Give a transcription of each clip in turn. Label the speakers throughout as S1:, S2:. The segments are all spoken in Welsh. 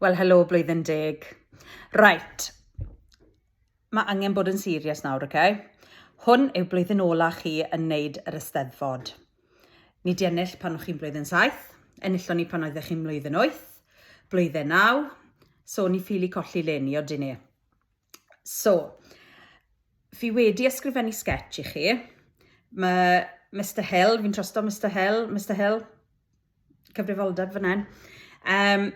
S1: Wel, helo blwyddyn deg. Right. Mae angen bod yn serious nawr, oce? Okay? Hwn yw blwyddyn ola chi yn neud yr Eisteddfod. Ni di ennill pan o'ch chi'n blwyddyn 7, enillon ni pan oeddech chi'n mlwyddyn 8, blwyddyn 9, so ni ffili colli leni, odyn ni? So, fi wedi ysgrifennu sketch i chi. Mae Mr Hill, fi'n trosto Mr Hill, Mr Hill, cyfrifoldeb fan hyn. Um,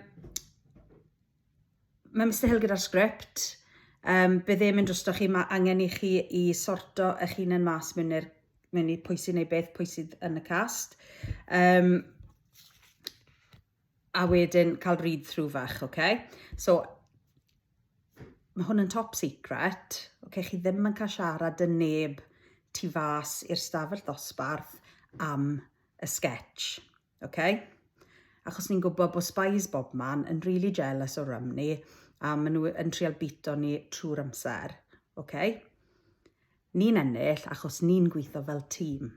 S1: mae Mr Hill gyda'r sgript. Um, bydd e'n mynd drosto chi, mae angen i chi i sorto eich hunain mas mewn i'r mewn i pwy sy'n neud beth, pwy sydd yn y cast. Um, a wedyn cael read through fach, oce? Okay? So, mae hwn yn top secret, okay? Chi ddim yn cael siarad â neb tu fas i'r stafell ddosbarth am y sketch, okay? Achos ni'n gwybod bod spies bob man yn really jealous o Rymni a maen nhw yn trial bito ni trwy'r amser, okay? Ni'n ennill achos ni'n gweithio fel tîm.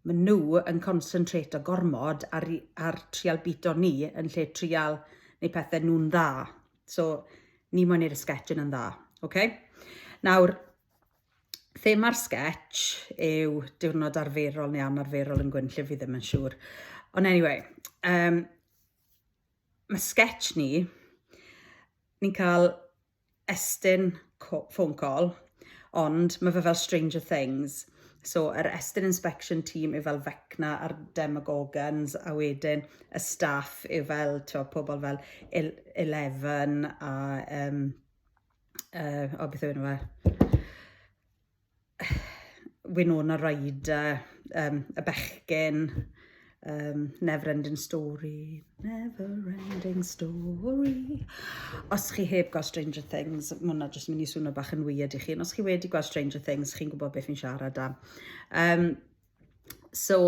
S1: Maen nhw yn concentrato gormod ar, ar trial bito ni yn lle trial neu pethau nhw'n dda. So, ni moyn neud y sketch yn yn dda. Okay? Nawr, thema'r sketch yw diwrnod arferol neu anarferol yn Gwynllyw, fi ddim yn siŵr. Ond anyway, um, mae sketch ni, ni'n cael Estyn phone call, ond mae fe fel Stranger Things. So, yr Estyn Inspection Team yw fel Vecna a'r Demogorgons, a wedyn y staff yw fel, tio, pobl fel Eleven a, um, uh, o, beth yw enw fe? Winona Ryder, um, y bechgyn, um, Never Ending Story, Never Ending Story. Os chi heb gweld Stranger Things, mae hwnna jyst mynd i swnio bach yn weird i chi. Ond os chi wedi gweld Stranger Things, chi'n gwybod beth fi'n siarad am. Um, so,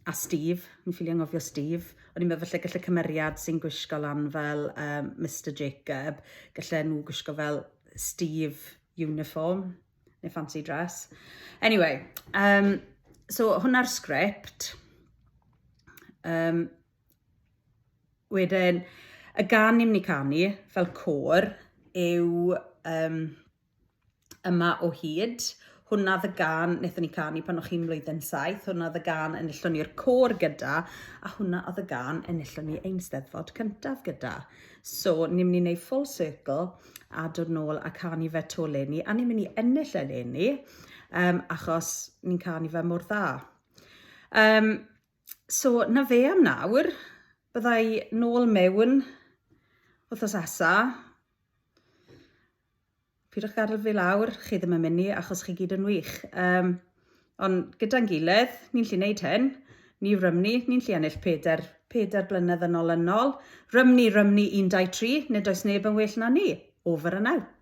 S1: a Steve, ni'n ffili anghofio Steve. O'n i'n meddwl falle gallai cymeriad sy'n gwisgo lan fel um, Mr Jacob, gallai nhw gwisgo fel Steve uniform neu fancy dress. Anyway, um, so hwnna'r sgript. Um, wedyn, y gan ni'n mynd i canu fel côr yw um, yma o hyd. Hwnna oedd y gan wnaethon ni canu pan o'ch chi'n mlwyddyn saith. Hwnna oedd y gan enillon ni'r côr gyda, a hwnna oedd y gan enillon ni ein steddfod cyntaf gyda. So, ni'n mynd i wneud full circle a dod nôl a canu fe to leni, a ni'n mynd i ennill eleni, um, achos ni'n canu fe mor dda. Um, so, na fe am nawr, byddai nôl mewn wythnos esa. Pidwch gadael fi lawr, chi ddim yn mynd i, achos chi gyd yn wych. Um, ond gyda'n gilydd, ni'n lli wneud hyn. Ni Rymni, ni'n lli ennill pedair, pedair blynedd yn olynol. Rymni, Rymni, 1, 2, 3, nid oes neb yn well na ni. Over and out.